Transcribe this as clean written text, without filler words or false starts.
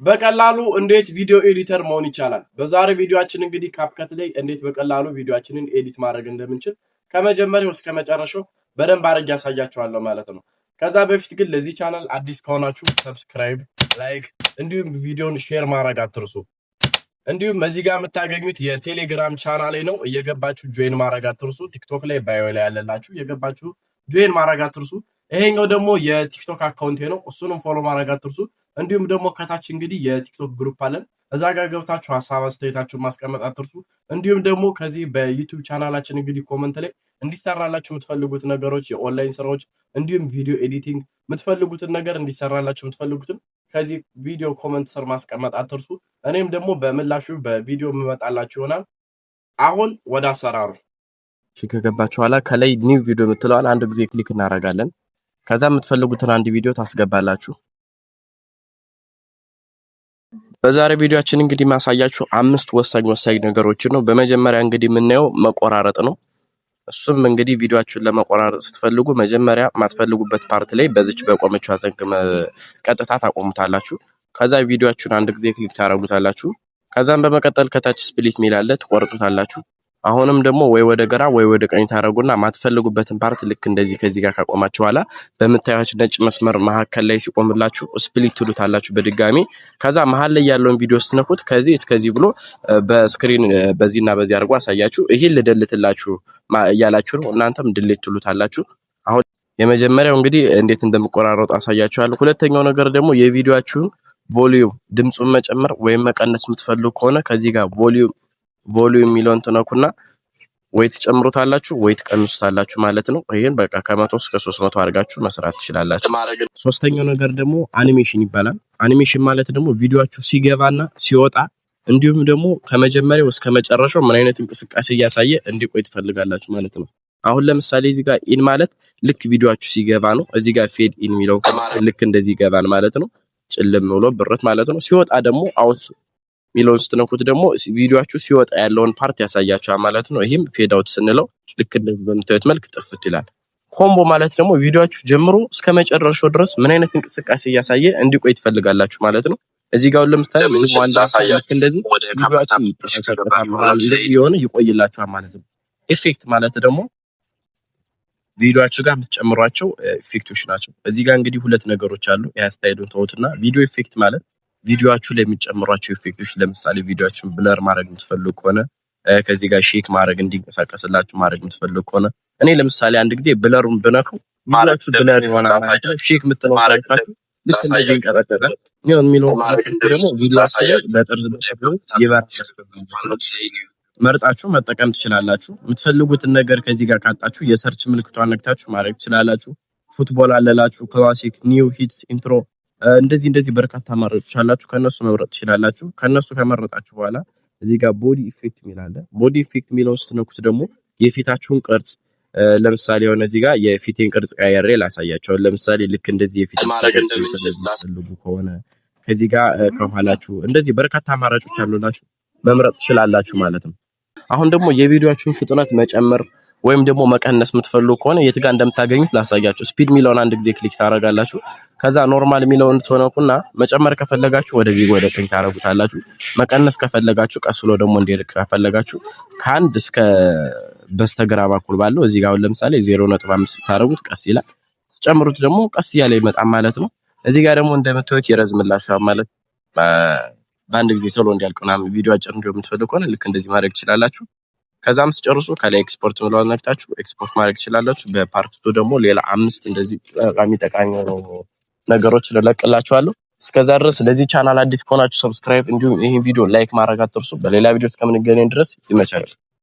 በቀላሉ እንዴት video editor መሆን ይቻላል? በዛሬ ቪዲዮአችን እንግዲህ CapCut ላይ እንዴት በቀላሉ ቪዲዮአችንን edit ማድረግ እንደምንችል ከመጀመሪያው እስከ መጨረሻው በደንብ አድርጌ ያሳያችኋለሁ ማለት ነው። ከዛ በፊት ግን ለዚህ ቻናል አዲስ ከሆናችሁ subscribe፣ like እንዲሁም ቪዲዮን share ማድረግ አትርሱ። እንዲሁም እዚህ ጋር የምታገኙት የቴሌግራም ቻናሌ ነው። እየገባችሁ join ማድረግ አትርሱ። ቲክቶክ ላይ bio ላይ ያለላችሁ እየገባችሁ join ማድረግ አትርሱ። ይሄኛው ደግሞ የቲክቶክ account ኤ ነው። እሱንም follow ማድረግ አትርሱ። እንዲሁም ደግሞ ከታች እንግዲህ የቲክቶክ group አለን። እዛ ጋር ገብታችሁ ሀሳብ አስተያየታችሁን ማስቀመጥ አትርሱ። እንዲሁም ደግሞ ከዚህ በዩቲዩብ ቻናላችን እንግዲህ comment ላይ እንዲሰራላችሁ የምትፈልጉት ነገሮች፣ የኦንላይን ስራዎች፣ እንዲሁም video editing የምትፈልጉትን ነገር፣ እንዲሰራላችሁ የምትፈልጉትን ከዚህ ቪዲዮ comment ስር ማስቀመጥ አትርሱ። እኔም ደግሞ በምላሹ በቪዲዮ የምመጣላችሁ ይሆናል። አሁን ወደ አሰራሩ። እሺ፣ ከገባችሁ በኋላ ከላይ new video የምትለዋን አንድ ጊዜ click እናደርጋለን። ከዛ የምትፈልጉትን አንድ ቪዲዮ ታስገባላችሁ። በዛሬ ቪዲዮአችን እንግዲህ ማሳያችሁ አምስት ወሳኝ ወሳኝ ነገሮችን ነው። በመጀመሪያ እንግዲህ የምናየው መቆራረጥ ነው። እሱም እንግዲህ ቪዲዮአችሁን ለመቆራረጥ ስትፈልጉ መጀመሪያ የማትፈልጉበት part ላይ በዚች በቆመችው ዘንግ ቀጥታ ታቆሙታላችሁ። ከዛ ቪዲዮአችሁን አንድ ጊዜ click ታደርጉታላችሁ። ከዛም በመቀጠል ከታች split ሚል አለ፣ ትቆርጡታላችሁ። አሁንም ደግሞ ወይ ወደ ግራ ወይ ወደ ቀኝ ታደርጉና ማትፈልጉበትን part ልክ እንደዚህ ከዚህ ጋር ካቆማችሁ በኋላ በምታዩት ነጭ መስመር መካከል ላይ ሲቆምላችሁ split ትሉታላችሁ በድጋሚ። ከዛ መሀል ላይ ያለውን ቪዲዮ ስትነኩት ከዚህ እስከዚህ ብሎ በ screen በዚህና በዚህ አድርጎ አሳያችሁ። ይሄን ል delete ላችሁ እያላችሁ ነው። እናንተም delete ትሉታላችሁ። አሁን የመጀመሪያው እንግዲህ እንዴት እንደምቆራረጡ አሳያችኋለሁ። ሁለተኛው ነገር ደግሞ የቪዲዮአችሁን volume፣ ድምፁን መጨመር ወይም መቀነስ የምትፈልጉ ከሆነ ከዚህ ጋር volume የሚለውን ትነኩና ወይ ትጨምሩታላችሁ ወይ ትቀንሱታላችሁ ማለት ነው። ይሄን በቃ ከ100 እስከ 300 አድርጋችሁ መስራት ትችላላችሁ። ሶስተኛው ነገር ደግሞ አኒሜሽን ይባላል። አኒሜሽን ማለት ደግሞ ቪዲዮአችሁ ሲገባና ሲወጣ እንዲሁም ደግሞ ከመጀመሪያው እስከ መጨረሻው ምን አይነት እንቅስቃሴ እያሳየ እንዲቆይ ትፈልጋላችሁ ማለት ነው። አሁን ለምሳሌ እዚህ ጋር in ማለት ልክ ቪዲዮአችሁ ሲገባ ነው። እዚህ ጋር fade in የሚለው ልክ እንደዚህ ይገባል ማለት ነው። ጭልም ብሎ ብርት ማለት ነው። ሲወጣ ደግሞ out የሚለውን ስትነኩት ደግሞ ቪዲዮአችሁ ሲወጣ ያለውን part ያሳያችኋል ማለት ነው። ይህም fade out ስንለው ልክ እንደዚህ በምታዩት መልክ ጥፍት ይላል። Combo ማለት ደግሞ ቪዲዮአችሁ ጀምሮ እስከ መጨረሻው ድረስ ምን አይነት እንቅስቃሴ እያሳየ እንዲቆይ ትፈልጋላችሁ ማለት ነው። እዚህ ጋር ለምሳሌ ምንም ዋንዳ ልክ እንደዚህ ቪዲዮአችሁ ይንቀሳቀሳል የሆነ ይቆይላችኋል ማለት ነው። Effect ማለት ደግሞ ቪዲዮአችሁ ጋር የምትጨምሯቸው effect ኦች ናቸው። እዚህ ጋር እንግዲህ ሁለት ነገሮች አሉ። የአስተያየቱን ተውትና video effect ማለት ቪዲዮአችሁ ላይ የሚጨምሯቸው effect ኦች፣ ለምሳሌ ቪዲዮአችሁን blur ማድረግ የምትፈልጉ ከሆነ፣ ከዚህ ጋር shake ማድረግ፣ እንዲንቀሳቀስላችሁ ማድረግ የምትፈልጉ ከሆነ፣ እኔ ለምሳሌ አንድ ጊዜ blur ኡን ብነካው ቪዲዮአችሁ blur ይሆናል ማለት ነው። Shake የምትለው ልክ እንደዚህ ይንቀጠቀጣል። ይሁን የሚለው ደግሞ ቪዲዮአችሁ ላይ በጠርዝ ይበራል። መርጣችሁ መጠቀም ትችላላችሁ። የምትፈልጉትን ነገር ከዚህ ጋር ካጣችሁ የ search ምልክቷን ነክታችሁ ማድረግ ትችላላችሁ። Football አለላችሁ፣ classic፣ new hits፣ intro፣ እንደዚህ እንደዚህ በርካታ አማራጮች አላችሁ። ከነሱ መምረጥ ትችላላችሁ። ከነሱ ከመረጣችሁ በኋላ እዚህ ጋር body effect የሚል አለ። Body effect የሚለውን ስትነኩት ደግሞ የፊታችሁን ቅርጽ፣ ለምሳሌ የሆነ እዚህ ጋር የፊቴን ቅርጽ ቀያሬ ላሳያችሁ። ለምሳሌ ልክ እንደዚህ የፊት ፈልጉ ከሆነ ከዚህ ጋር ከኋላችሁ እንደዚህ በርካታ አማራጮች አሉላችሁ፣ መምረጥ ትችላላችሁ ማለት ነው። አሁን ደግሞ የቪዲዮአችሁን ፍጥነት መጨመር ወይም ደግሞ መቀነስ የምትፈልጉ ከሆነ የት ጋር እንደምታገኙት ላሳያችሁ። Speed የሚለውን አንድ ጊዜ click ታደርጋላችሁ። ከዛ normal የሚለውን ትነኩና መጨመር ከፈለጋችሁ ወደ ቪዲዮ ወደ ቀኝ ታደርጉታላችሁ። መቀነስ ከፈለጋችሁ፣ ቀስ ብሎ ደግሞ እንዲሄድ ከፈለጋችሁ ከአንድ እስከ በስተግራ በኩል ባለው እዚህ ጋር አሁን ለምሳሌ 0.5 ታደርጉት ቀስ ይላል። ስጨምሩት ደግሞ ቀስ እያለ ይመጣል ማለት ነው። እዚህ ጋር ደግሞ እንደምታዩት ይረዝምላችኋል ማለት በአንድ ጊዜ ቶሎ እንዲያልቅ ምናምን፣ ቪዲዮ አጭር እንዲሆን የምትፈልጉ ከሆነ ልክ እንደዚህ ማድረግ ትችላላችሁ። ከዛም ስጨርሱ ከላይ ኤክስፖርት ምለዋን ነክታችሁ ኤክስፖርት ማድረግ ትችላላችሁ። በ part two ደግሞ ሌላ አምስት እንደዚህ ጠቃሚ ጠቃሚ የሆኑ ነገሮች እለቅላችኋለሁ። እስከዛ ድረስ ለዚህ ቻናል አዲስ ከሆናችሁ subscribe እንዲሁም ይህን ቪዲዮ like ማድረግ አትርሱ። በሌላ ቪዲዮ እስከምንገናኝ ድረስ ይመቻችሁ።